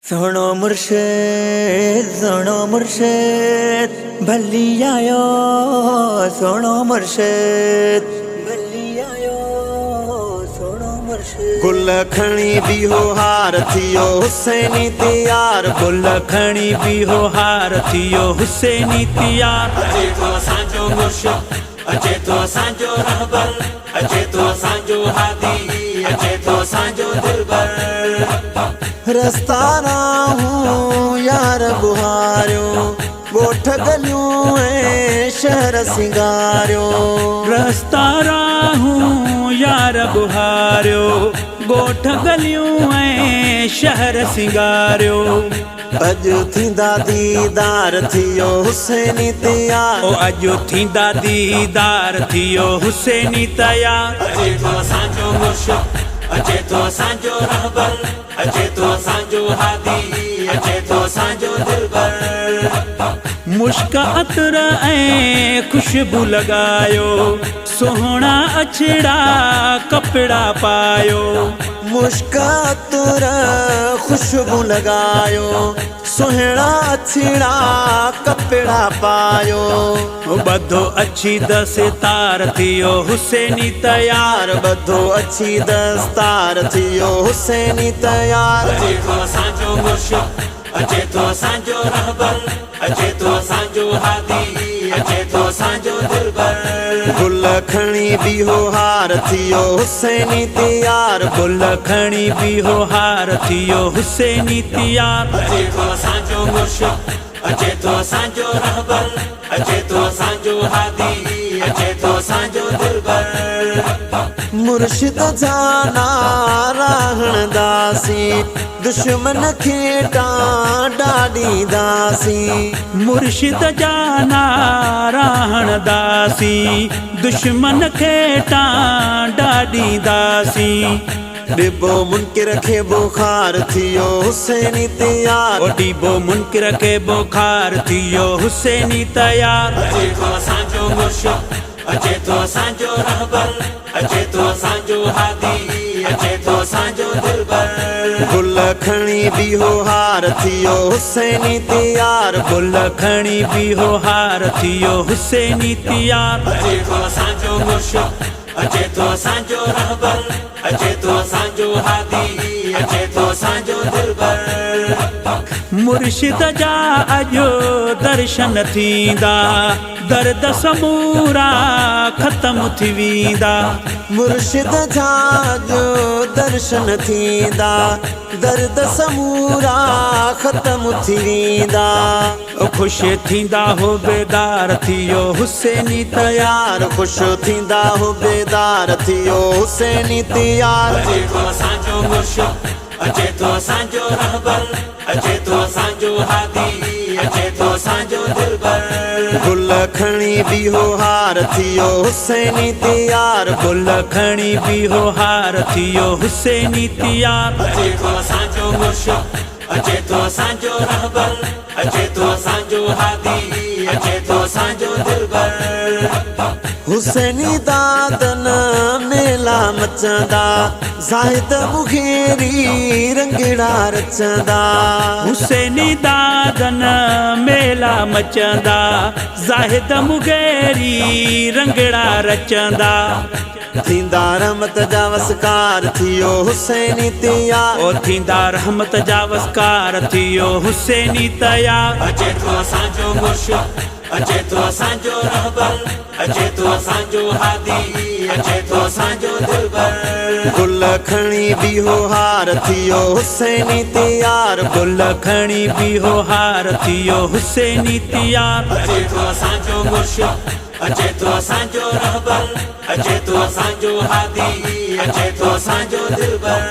سهڻو مرشد سهڻو مرشد ڀلي آيو سهڻو مرشد ڀلي آيو سهڻو مرشد. گل کڻي بيهو هار ٿيو حسيني تيار. گل کڻي بيهو هار ٿيو حسيني تيار. اچي ٿو اسان جو مرشد اچي ٿو اسان جو رهبر اچي ٿو اسان جو هادي اچي ٿو اسان جو دلبر. رستا راهون يار ٻهاريو ڳوٺ ڳليون ۽ شهر سينگاريو. رستا راهون يار ٻهاريو ڳوٺ ڳليون ۽ شهر سينگاريو. اڄ ٿيندا ديدار ٿيو حسيني تيار. او اڄ ٿيندا ديدار ٿيو حسيني تيار. اچي ٿو اسان جو مرشد اچي ٿو اسان جو رهبر اچي ٿو اسان جو هادي اچي ٿو اسان جو دلبر. مشڪ عطر ۽ خوشبو لڳايو سهڻا اڇڙا ڪپڙا پايو. مشڪ عطر خوشبو لڳايو سهڻا اڇڙا ڪپڙا پايو. ٻڌو اڇي دستار ٿيو حسيني تيار. ٻڌو اڇي دستار ٿيو حسيني تيار. اچي ٿو اسان جو مرشد اچي ٿو اسان جو رهبر اچي ٿو اسان جو هادي اچي ٿو اسان جو دلبر. گل کڻي بيهو هار ٿيو حسيني تيار. گل کڻي بيهو هار ٿيو حسيني تيار. اچي ٿو اسان جو مرشد اچي ٿو اسان جو رهبر اچي ٿو اسان جو هادي اچي ٿو اسان جو دلبر. مرشد جا نعرا هڻنداسين دشمن کي ٽانڊا ڏينداسين. مرشد جا نعرا هڻنداسين دشمن کي ٽانڊا ڏينداسين. ڏبو منڪر کي بخار ٿيو حسيني تيار. او ڏبو منڪر کي بخار ٿيو حسيني تيار. اچي ٿو اسان جو مرشد اچي ٿو اسان جو رهبر اچي ٿو اسان جو هادي اچي ٿو اسان جو دلبر. گل کڻي بيهو هار ٿيو حسيني تيار. گل کڻي بيهو هار ٿيو حسيني تيار. اچي ٿو اسان جو مرشد اچي ٿو اسان جو رهبر اچي ٿو اسان جو هادي اچي ٿو اسان جو دلبر. مرشد جا اڄ درشن ٿيندا درد سمورا ختم ٿي ويندا. مرشد جا اڄ درشن ٿيندا درد سمورا ختم ٿي ويندا. خوش ٿيندا هو بيدار ٿيو حسيني تيار. خوش ٿيندا هو بيدار ٿيو حسيني تيار. اچي ٿو اسان جو مرشد اچي ٿو اسان جو رهبر اچي ٿو اسان جو هادي اچي ٿو اسان جو دلبر. گل کڻي بيهو هار ٿيو حسيني تيار. گل کڻي بيهو هار ٿيو حسيني تيار. اچي ٿو اسان جو مرشد اچي ٿو اسان جو رهبر اچي ٿو اسان جو هادي اچي ٿو اسان جو دلبر. حسيني دادن ميلا مچندا زاهد مغيري رنگڙا رچندا. حسيني دادن ميلا مچندا زاهد مغيري رنگڙا رچندا. ٿيندا رحمت جا وسڪار ٿيو حسيني تيار. او ٿيندا رحمت جا وسڪار ٿيو حسيني تيار. اچي ٿو اسان جو مرشد اچي ٿو اسان جو رهبر اچي ٿو اسان جو هادي اچي ٿو اسان جو دلبر. گل کڻي بيهو هار ٿيو حسيني تيار. گل کڻي بيهو هار ٿيو حسيني تيار. اچي ٿو اسان جو مرشد اچي ٿو اسان جو رهبر اچي ٿو اسان جو هادي اچي ٿو اسان جو دلبر.